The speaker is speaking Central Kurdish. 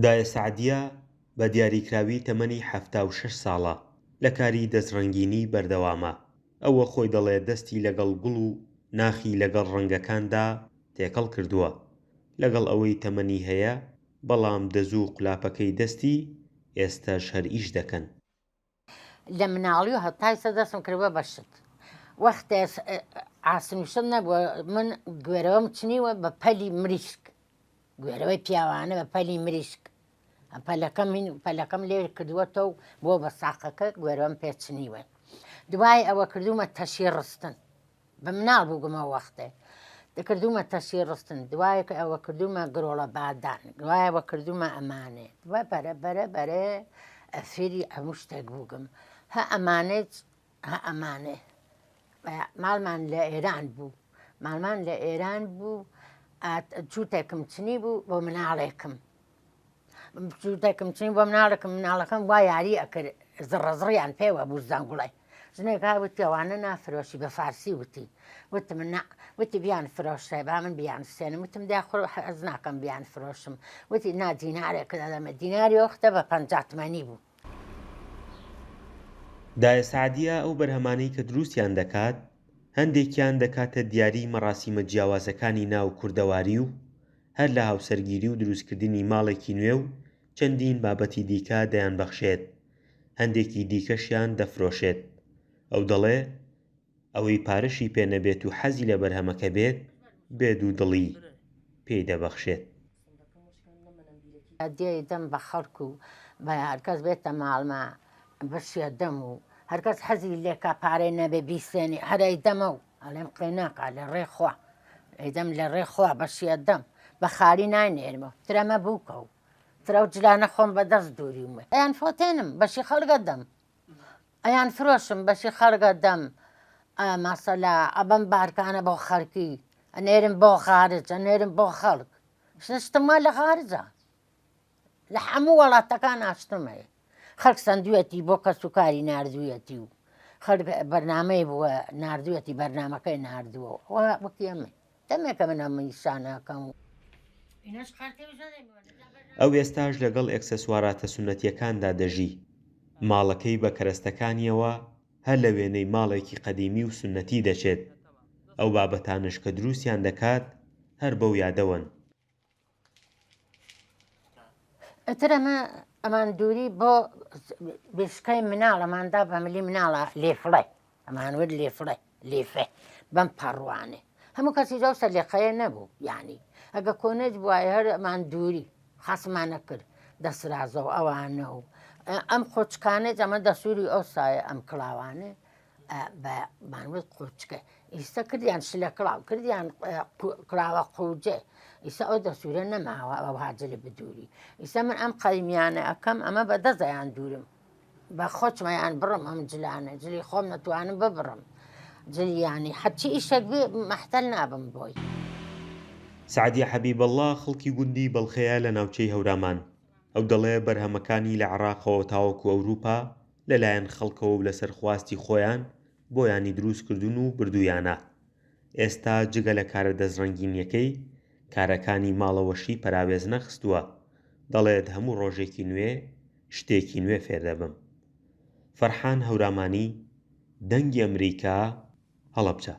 دایە سەعدیە بە دیاریکراوی تەمەنی 76 ساڵە، لە کاری دەستڕەنگینی بەردەوامە. ئەو خۆی دەڵێ دەستی لەگەڵ گوڵ و ناخی لەگەڵ ڕەنگەکاندا تێکەڵ کردووە. لەگەڵ ئەوەی تەمەنی هەیە، بەڵام دەزوو و قولاپەکەی دەستی ئێستەش هەر ئیش دەکەن. لە مناڵی و هەتا ئیستا دەستم کردوە بە شت وەختێ ئاسن و شت نەبووە من گوێرەوەم چنیوە بە پەلی مریشک گوێرەوەی پیاوانە بە پەلی مریشک پەلەکەم پەلەکەم لێ کردووەتەوە و بۆ بە ساقەکە گوێرەوەم پێ چنیوە دوای ئەوە کردومە تەشی ڕستن بە مناڵ بووگم ئەو وەختێ کردومە تەشی ڕستن دوای ئەوە کردومە گرۆڵە بادان دوای ئەوە کردومە ئەمانێ دوای بەرە بەرە بەرێ ئەفێری هەموو شتێک بووگم هە ئەمانێت هە ئەمانێ ماڵمان لە ئێران بوو ماڵمان لە ئێران بوو جووتێکم چنی بوو بۆ مناڵێکم جووتێکم چنی بۆ مناڵێکم مناڵەکەم وا یاری ئەکرد زڕەزڕیان پێوە بوو زانگوڵای ژنێک ها وتی ئەوانە نافرۆشی بە فارسی وتی وتم نا وتی بیان فرۆشێ با من بیان سێنم وتم دا خۆ حەز ناکەم بیان فرۆشم وتی نا دینارێک دەدەمە دیناری وەختە بە 50 تمەنی بوو. دایە سەعدیە ئەو بەرهەمانەی کە دروستیان دەکات، هەندێکیان دەکاتە دیاری مەراسیمە جیاوازەکانی ناو کوردەواری و هەر لە هاوسەرگیری و دروستکردنی ماڵێکی نوێ و چەندین بابەتی دیکە دەیانبەخشێت، هەندێکی دیکەشیان دەفرۆشێت. ئەو دەڵێ، ئەوەی پارەشی پێ نەبێت و حەزی لە بەرهەمەکە بێت، بێ دوودڵی پێی دەبەخشێت. دەیدەم بە خەڵک و بە هەرکەس بێتە ماڵما بەشیە دەم و هەرکەس حەزی لێکا پارەی نەبێ بیسێنێ هەر ئەیدەمەو ئەڵێم قێ ناکا لە ڕێ خوا ئەیدەم لە ڕێ خوا بەشیە دەم بە خالی ناینێرمەوە ترەمە بووکە و ترە و جلانە خۆم بە دەست دووریومە ئەیان فۆتێنم بەشی خەڵگە دەم ئەیان فرۆشم بەشی خەڵگە دەم ماسەلا ئەبەم بارکانە بۆ خەڵکی ئەنێرم بۆ خارج ئەنێرم بۆ خەڵک شتم وا لە خارجە لە هەموو وڵاتەکان ئاشتم هەیە خەڵک سندویەتی بۆ کەس و کاری نردویەتی و خەڵک بەرنمەی بووە نردویەتی بەرنمەکەی نردووە وەکی ئەمە دەمێکە من ئەم ئیشانەکەم. ئەو ئێستاش لەگەڵ ئێکسسواراتە سوننەتییەکاندا دەژی. ماڵەکەی بە کەرەستەکانییەوە هەر لە وێنەی ماڵێکی قەدیمی و سوننەتی دەچێت. ئەو بابەتانەش کە دروستیان دەکات هەر بەو یادەوەن. ئیتر ئەمە ئەمان دووری بۆ بێشکەی مناڵ ئەماندا بە ملی مناڵە لێفڵێ ئەمان وت لێفڵێ لێفێ بەم پەڕوانێ هەموو کەسی جاو سەلیقەیە نەبوو یعنی ئەگە کۆنەج بوایە هەر ئەمان دووری خاسمانە کرد دەسرازە و ئەوانە و ئەم قۆچکانێت ئەمە دەسووری ئەو سایە ئەم کڵاوانێ بە مان وت قوچکە ئیستا کردیان شلە کڵاو کردیان کڵاوە قوجێ ئیستا ئەو دەسوورە نەماوە ئەو هاجلە بدووری ئیستا من ئەم قەیمیانە ئەەکەم ئەمە بە دەزیان دوورم بە خۆچمەیان بڕم ئەم جلانە جلی خۆم نەتوانم ببڕم جلیانی حەچی ئیشێک بێ مەحتەل نابم بۆی. سەعدیە حەبیبەڵڵا خەڵکی گوندی بەڵخەیە لە ناوچەی هەورامان. ئەو دەڵێ بەرهەمەکانی لە عێراقەوە تاوەکو ئەوروپا لەلایەن خەڵکەوە و لەسەر خواستی خۆیان بۆیانی دروست کردوون و بردوویانە. ئێستا جگە لە کارە دەستڕەنگینییەکەی، کارەکانی ماڵەوەشی پەراوێز نەخستووە، دەڵێت هەموو ڕۆژێکی نوێ شتێکی نوێ فێردەبم. فەرحان هەورامانی، دەنگی ئەمریکا، هەڵەبجە.